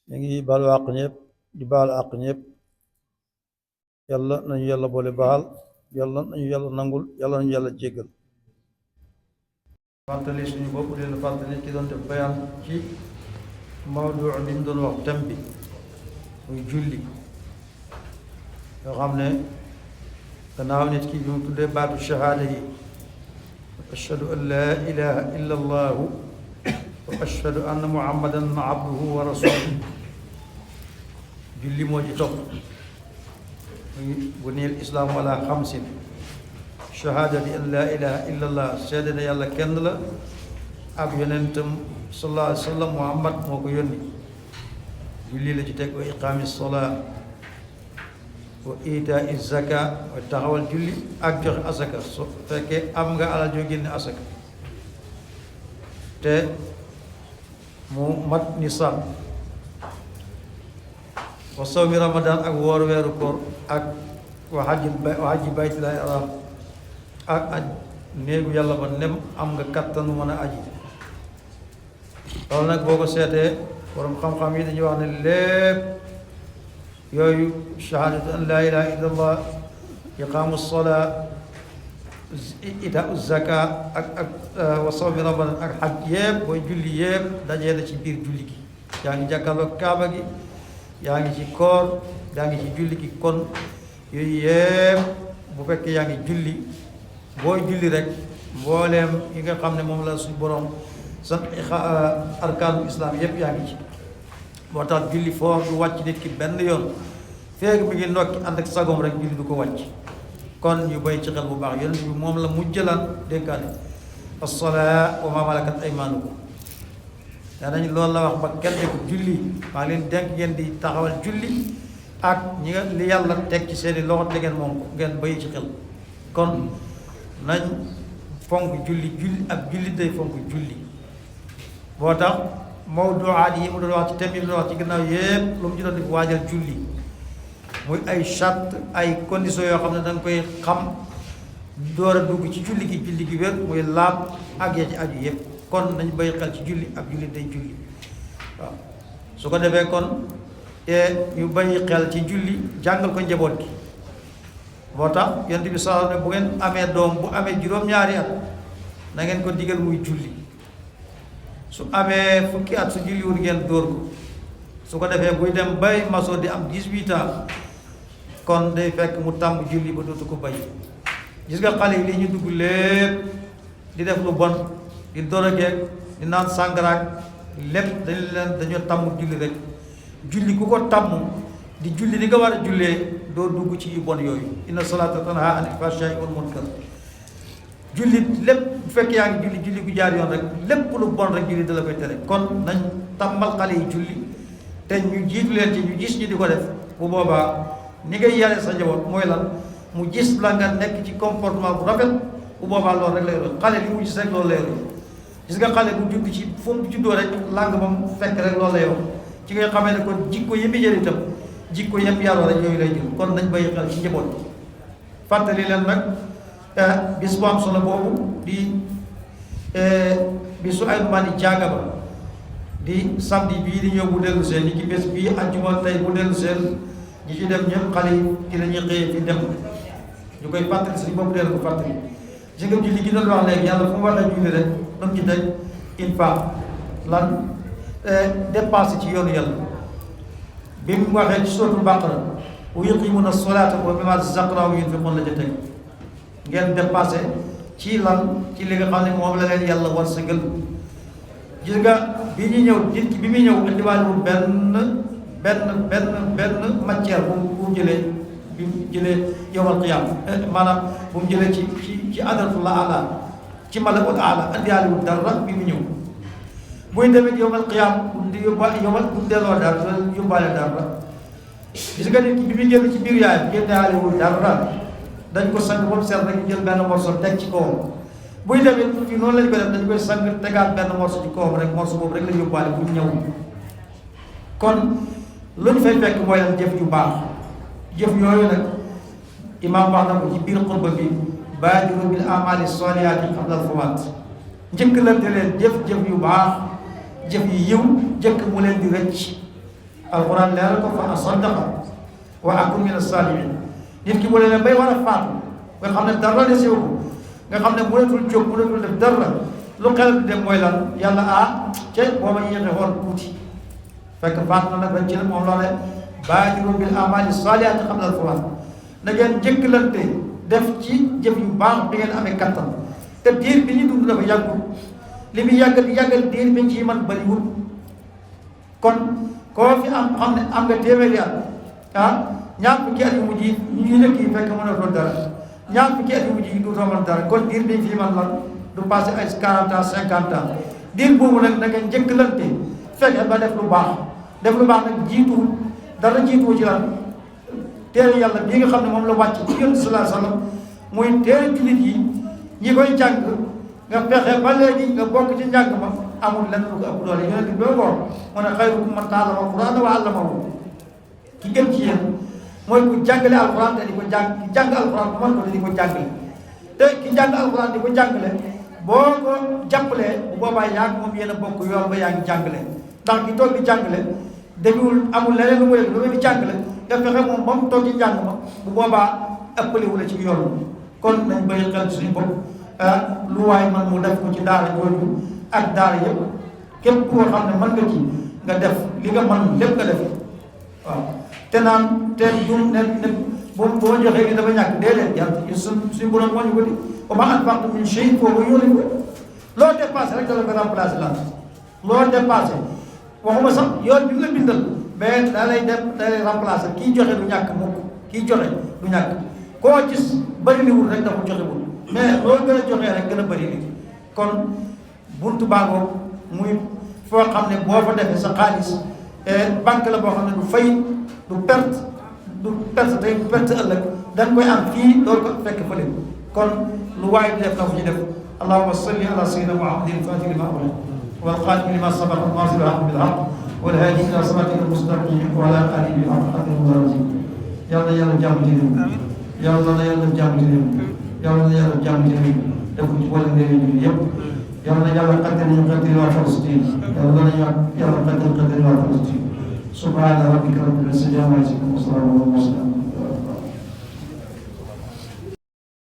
ñu ngi baalu àq ñëpp di baal àq ñëpp yàlla nañu yàlla boole baal yàlla nañu yàlla nangul yàlla nañu yàlla jéggal fàttali suñu bopp leen fàttali ci doon def bayaan ci mawdu bi ñu doon wax thème bi muy julli yoo xam ne gannaaw nit ki bi mu tuddee baatu shahaada yi ashhadu an laa ilaha illa allahu wa ashhadu anna muhammadan abduhu wa rasuluhu julli moo ci topp bu neel islaam ala xamsin shahaadati an laa ilaha illa allah seede ne yàlla kenn la ak yonentam sallallahu alayhi wa sallam muhammad moo ko yónni julli la ci teg wa iqaami salaa wa itaa zaka wa taxawal julli ak joxe asaka so fekkee am nga alal joo génne asaka te mu mat nisaab wa sawmi ramadan ak woor weeru koor ak wa hajji baytillahi haram ak aj néegu yàlla ba nem am nga kattanu mën a aji loolu nag boo ko seetee borom xam-xam yi dañuy wax ne lépp yooyu shahadatu an laa ilaha illa allah iqaamu salaa itaau zaka ak wa sawmi ramadan ak xaj yëpp booy julli yëpp dajee na ci biir julli gi yaa ngi jàkkaarloog kaaba gi yaa ngi ci koor yaa ngi ci julli gi kon yooyu yëpp bu fekkee yaa ngi julli booy julli rek mbooleem yi nga xam ne moom la suñu borom sant arkaanu islam yëpp yaa ngi ci moo tax julli foor du wàcc nit ki benn yoon feeg mi ngi nokki ànd ak sagom rek julli du ko wàcc kon ñu bay ci xel bu baax yonent bi moom la mujjalaan dénkaane as-salaa wa ma malakat aymaanukum daa nañ loolu la wax ba kenn ko julli maa ngi leen dénk ngeen di taxawal julli ak ñi nga li yàlla teg ci seeni loxo te ngeen moom ko ngeen bay ci xel kon nañ fonk julli ak julli day fonk julli moo tax mawduaat yi mu doon wax ci thème yi mu doon wax ci gannaaw yépp lu mu ci doon def waajal julli muy ay charte ay conditions yoo xam ne da nga koy xam door a dugg ci julli gi wér muy laab ak ya ci aju yépp kon nañ bàyyi xel ci julli ak julli day julli waaw su ko defee kon ñu bàyyi xel ci julli jàngal ko njaboot gi moo tax yonent bi sallallahu alayhi wa sallam ne bu ngeen amee doom bu amee juróom-ñaari at na ngeen ko digal muy julli su amee fukki at su julliwul ngeen dóor ko su ko defee buy dem bay maso di am 18 ans kon day fekk mu tàmm julli ba dootu ko bay gis nga xale yi li ñu dugg lépp di def lu bon di dorogeeg di naan sàngaraag lépp dañoo tàmm julli rek julli ku ko tàmm di julli ni nga war a jullee doo dugg ci yu bon yooyu inna salaata tanha anil fahshaai wal munkar julli lépp bu fekkee yaa ngi julli gu jaar yoon rek lépp lu bon rek julli da la koy tere kon nañ tàmmal xale yi julli te ñu jiitu leen ci ñu gis ñu di ko def bu boobaa ni ngay yare sa njaboot mooy lan mu gis la nga nekk ci comportement bu rafet bu boobaa loolu rek lay doon xale li mu gis rek loolu lay doon gis nga xale bu judd ci fu mu juddoo rek làng ba mu fekk rek loolu lay wax ci ngay xamee ne kon jikko yëpp jël itam jikko yëpp yaroo rek yooyu lay jël kon nañ bàyyi xel ci njaboot bi fàttali leen nag bis bu am solo boobu di bisu ay mani jaaga ba di samedi bii di ñëw bu dellu seen ñi ci bés bii àjjuma tey bu dellu seen ñi ci dem ñëpp xale yi ci la ñuy xëyee fi dem ñu koy fàttali si boobu deel ko fàttali si nga julli gi doon wax léegi yàlla fu mu waxee julli rek doon ci daj infaq lan dépassé ci yoonu yàlla bi mu waxee ci suratul baqara wa yuqimuna salata wa mimma razaqnahum yunfiqun la ca teg ngeen dépassé ci lan ci li nga xam ne moom la leen yàlla war sa gël gis nga bi ñu ñëw nit ki bi muy ñëw indiwaaliwul benn matière bu mu jëlee bi mu jëlee yowmal qiyaam maanaam bu mu jëlee ci adratul aala ci malakul aala indiwaaliwul dara bi mu ñëw buy demee yowmal qiyaam di yóbbaale bu delloo dara yóbbaale dara gis nga nit ki bi muy génn ci biir yaayam génnewaaliwul dara dañ ko sang ba mu seet rek jël benn morceau teg ci kawam buy demee fii noonu lañ ko def dañ koy sang tegaat benn morceau ci kawam rek morceau boobu rek la yóbbaale bu ñëw kon lu ñu fay fekk mooy lan jëf yu baax jëf yooyu nag imaam wax na ko ci biir xutba bi baadiru bil amali soliyaati qabla al fawaat njëkkalante leen jëf yu baax jëf yi yiw jëkk mu leen di rëcc alquran leeral ko fa asaddaqa wa akun min as-salihin nit ki bu leen bay war a faatu nga xam ne dara desewu ko nga xam ne mënatul jóg mënatul def dara lu xel di dem mooy lan yàlla cey boo ma yéexe xool tuuti fekk faatu na nag bañ ci ne moom loolee baadiru bil amali salihat xam ne alquran na ngeen jëkkalante def ci jëf yu baax bi ngeen amee kattan te diir bi ñu dund dafa yàggul li muy yàggal diir bi ñu ciy man bariwul kon koo fi am xam ne am nga téeméeri at ñaar fukki at yu mujj yi ñu nekk yi fekk mënatoo dara ñaar fukki at yu mujj yi duutoo mën dara kon diir bi ñu fii man lan du passé ay 40 ans 50 ans diir boobu nag da ngeen njëkkalante fexe ba def lu baax nag jiituwul dara jiituwu ci lan téere yàlla bii nga xam ne moom la wàcc ci Yonent sallallahu alayhi wa sallam muy téere jullit yi ñi koy jàng nga fexe ba léegi nga bokk ci njàng ma amul lenn lu ko ëpp doole yonent bi ko mu ne xayrukum man ta'allama al-Qur'ana wa 'allamahu ki gën ci yéen mooy ku jàngale alquran te di ko jàng ki jàng alquran bu mën ko te di ko jàngale te ki jàng alquran di ko jàngale boo ko jàppalee bu boobaa yaa ngi moom yéen a bokk yoon ba yaa ngi jàngale ndax ki toog di jàngale demiwul amul leneen lu muy def lu muy di jàngale nga fexe moom ba mu toog ci njàng ma bu boobaa ëppalewu la ci yoon kon nañ bàyyi xel suñu bopp lu waay man mu def ko ci daara jooju ak daara yëpp képp koo xam ne mën nga ci nga def li nga mën lépp nga def waaw te naan te du ne boo joxee ni dafa ñàkk déedéet yàlla suñu borom moo ñu ko di wa maa anfaqtum min shay'in fa huwa yukhlifuhu loo dépassé rek dala ko remplacé la loo dépassé waxuma sax yoon bi nga bindal mais da lay remplacé kii joxe du ñàkk mukk kii joxe du ñàkk koo gis bëri li wul rek dafa joxewul mais loolu gën a joxee rek gën a bëri li kon buntu baangoo muy foo xam ne boo fa defee sa xaalis banque la boo xam ne du fay du perte tey du perte ëllëg dañ koy am fii loolu ko fekk fële kon lu waay di def na ko ci def allahumma salli ala sayyidina muhammadin fatih lima ughliq wal khatim lima sabaqa nasir al haqq bil haqq wal hadi ila siratika al mustaqim wa ala alihi bil haqq yàlla yàlla jàmm ci réew yàlla na yàlla jàmm ci réew yàlla na yàlla jàmm ci réew def ko ci wàllu réew yi yëpp yàlla na yàlla xaddal ñu xaddal waa Palestine yàlla na yàlla xaddal waa Palestine subhana rabbika rabbil izzati amma yasifun wa salamun ala al mursalin